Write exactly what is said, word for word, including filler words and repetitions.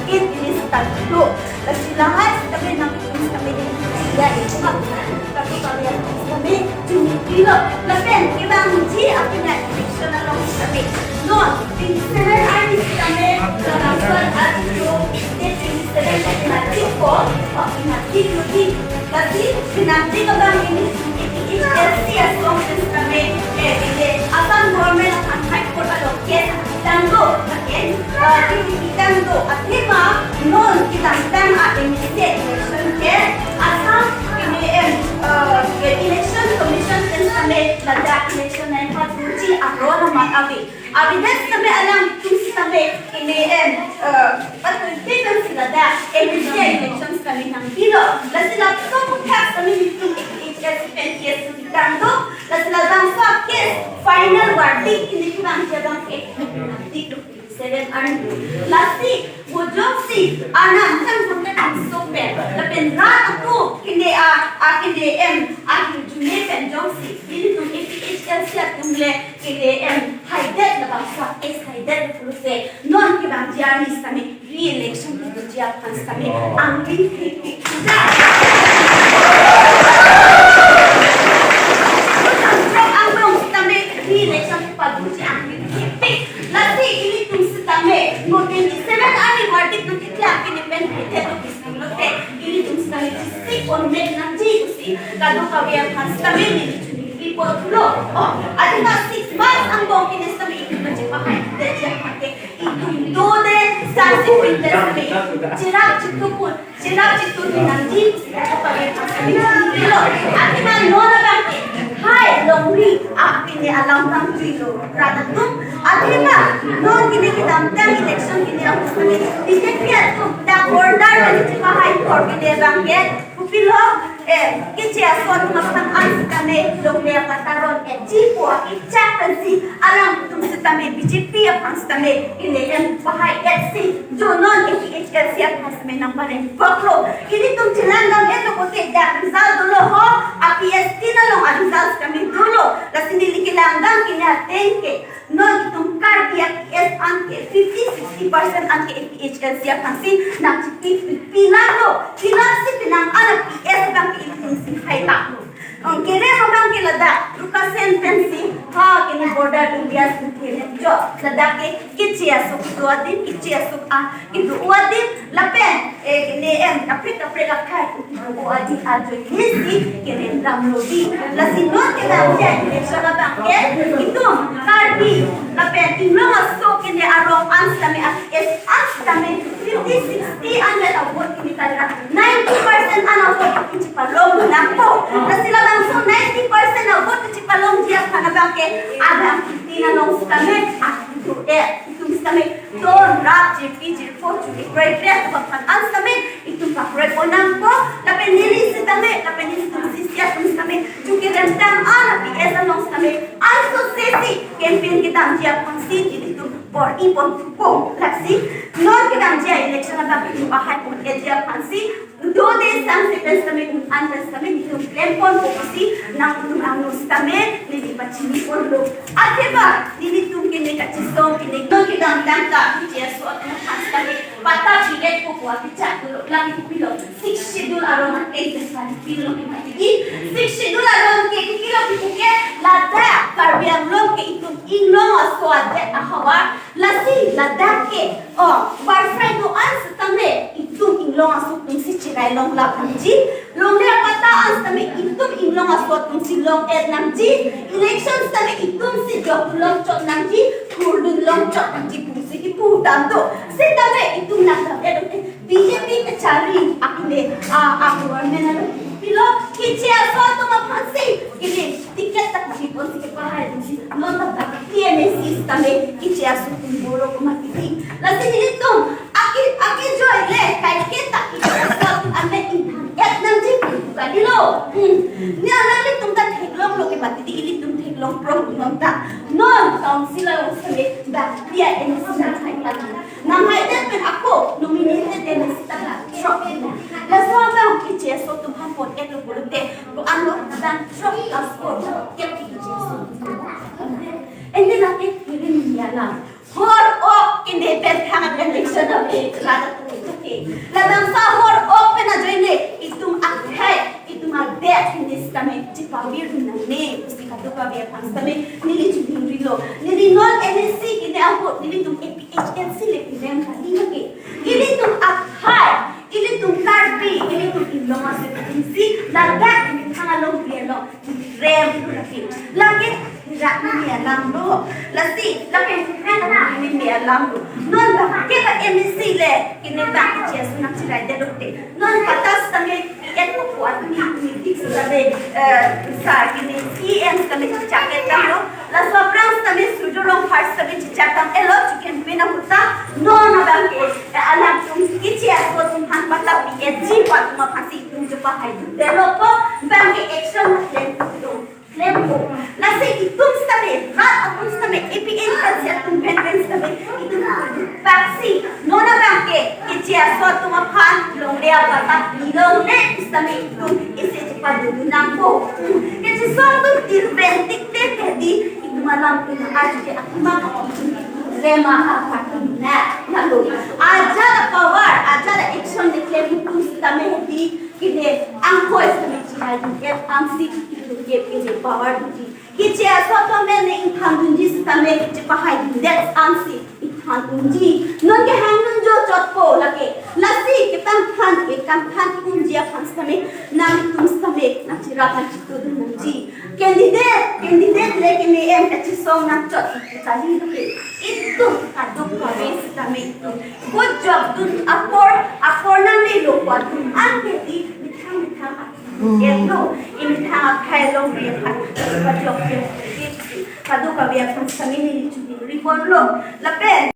It is tato. Lasi lahai sitame nangtum sitame dei, ya, itu kan. Tato kalian sitame chunipilo. Lapen kevangji apina election along sitame, non twenty-seven arni sitame, transfer at to, twenty-seven arni ko, apina di. Lasi penalty abang ini, APHLC asong sitame, eh, ini Assam government aphan High Court along case tanglo, okay? Ah, tanglo, athema non kedamtang a-MAC election ke Assam, ini, em, ah, ke Election Commission sitame ladak election nangpathuji aron amat ave. Avedet sitame alanglitum sitame, ini, em, eh, pathuji pen si ladak MAC election sitame nangpilo. Lasi laso aphuthak sitame nelitum APHLC pen case tanglo. Lasi labangso case final verdict, ini kevangji abang ke, verdict seven arni. Lasi, bo jongsi anam chang sampai tangso pen, lapen rat ako kene a, a kene em, a kene june pen jongsi, ilitum APHLC atum le kene em haidet, labangso case haidet pulo se, non kevangji arni sitame re-election kedoji aphan sitame angling thekthek. Angbong sitame re-election paduji angling thekthek. Lasi ilitum sitame, ngo twenty-seven arni verdict nangkeklang kene pen pithek lo pusi pulote, ilitum sitame chisik ponmek nangji pusi kadokave aphan sitame neli chunipipotlo. Oh, athema six months angbong kene sitame itum kachepahai detji aphan ke, itum dode sangsi pintes sitame cherap chitu pun, cherap chitu ni nangji pusi kadokave aphan sitame chunipilo. Athema non abang ke hai longri apini alam nangjuilo rat atum. Athema non kene kedamtang election kene ahut sitame BJP atum dak border nangchepahai apor kene abang ke kopilo, eh, keche aso atum aphan an sitame longle apatta ron-etji pu akechak pensi alanglitum sitame BJP aphan sitame kene em pahai-etsi, jo non APHLC aphan sitame nangpareng koklo. Ilitum chelang dam-et lo pulote dak result dolo ho, a-PS tin along a-result sitame dolo. Lasi neli kelang dam kene ateng ke, non itum Karbi a-PS an ke fifty, sixty percent an ke APHLC aphansi nangchipi, pi, pilanglo. Pilang si pinang an a-PS abang ke ilitum si hailaklo. Ong kere abang ke ladak Lukasen pensi, ha, kene border India si kene jo. Ladak ke keche aso kedo adim, keche aso a kedo adim, lapen, eh, kene em kaprek kaprek akhai kedo adim ajoine si kene damlo dei. Lasi non kevangji election abang ke itum Karbi lapen Inglong aso kene arong an sitame, a-PS an sitame fifty, sixty an le a-vote kene kali ra ninety percent an a-vote kachepalong nangpo. Lasi labangso ninety percent a-vote kachepalongji aphan abang ke alang tin along sitame, a, itum, eh, itum sitame don rap jirpi jirpo chuli kroikre atum aphan an sitame itum pakroipo nangpo. Lapen neli sitame, lapen nelitum sisi atum sitame, chukirem tang an a-PS along sitame, anso sesi campaign kedamji aphansi nelitum bor-ipon thupo. Lasi non kedamji a-election abang itum pahai pon-etji aphansi, dode sangsi pen sitame, un an pen sitame nelitum klemponpo pusi nangtum angno sitame neli pachiniponlo. Athema nelitum kene kachesong kene non kedamtang ta keche aso atum aphan sitame patta pidet ko pu akechak dolo. Lake kopilo, Sixth Schedule aron ateng pen sitame pilo kematidi. Sixth Schedule aron ke kopilo kipu ke, ladak Karbi Anglong ke itum Inglong aso adet ahavar. Lasi ladak ke, oh, birthright do-an sitame itum Inglong aso atumsi cherai longlap nangji. Longle apatta an sitame itum Inglong aso atumsi long-et nangji. Election sitame itumsi jok longchot nangji, kurdun longchot nangji pusi kipu dam do. Sitame itum nangdam-et BJP kachari akile, a, a government along pilo, keche aso atum aphansi kile ticket ta kapiponsi kepahai dunsi, non ta TMAC sitame keche aso atum boro komatidi. Lasi nelitum ake, akejoile kaike ta keche aso atum ame inthang-et nangji pu kalilo. Hmm. Ni alanglitum ta theklonglo kematidi, ilitum theklong prong non ta. Non council along sitame dak dia MAC nanghai tanglo. Nanghaidet pen ako nominated MAC ta la throk. Laso abang keche aso atum aphan pon-etlo pulote, ko-an lo, bang throk aso kep keche aso atum. Ante lake neli neli alam. Hor ok kene pen thang election ave. Sitame neli chubingrilo. Neli non M A C kene ahut nelitum A P H L C le pilem kali lake. Ilitum akhai, ilitum Karbi, ilitum inglong aso isi ladak emethang alongri along rem lake. Lake rak ni alam do. Lasi lake rak ni alam do. Non lake ta M A C le kene ta chesuna chirai de lote. Non patas tame et ko kuat ni ni tik sitame, eh, sa kene E M sitame chechak et tanglo. Laso aphrang sitame Surjya Rongphar sitame chechak tang-etlo, chicken pin ahut ta. Non abang ke, eh, alanglitum keche aso atum aphan patta P H G atum aphansi itum chepahai dun detlo ko, bang ke action na klem tum. Klem ko. Lasi itum sitame, rat atum sitame, A P H L C atum pen pen sitame, itum paksi, non abang ke, keche aso atum aphan longle apatta, longle sitame itum isi chepadodun nangpo. Kechesong atum tirven tik te hedi, itum alam pina aji ke akma itum rema apatta na, nalo. Ajat a-power, ajat a-action le klem itum sitame hedi, kene angkoi sitame chihai dun et ansi itum ke kene power dunji. Keche aso atum pen ne ingthan dunji sitame chepahai dun det ansi ingthan unji. Non ke hang nun jo chot ko lake. Lasi kethan than, kethan than unji aphan sitame nangtum sitame nangcherap nangchitudun unji. Candidate, candidate le kene em kachesong nangchot kali lake. Itum kadokave sitame itum good job dun apor, apor nanglelo ko atum an hedi methang methang atum etlo, emethang akhai alongri aphan, kachejok ke, kadokave aphan sitame neli chubingri ponlo. Lapen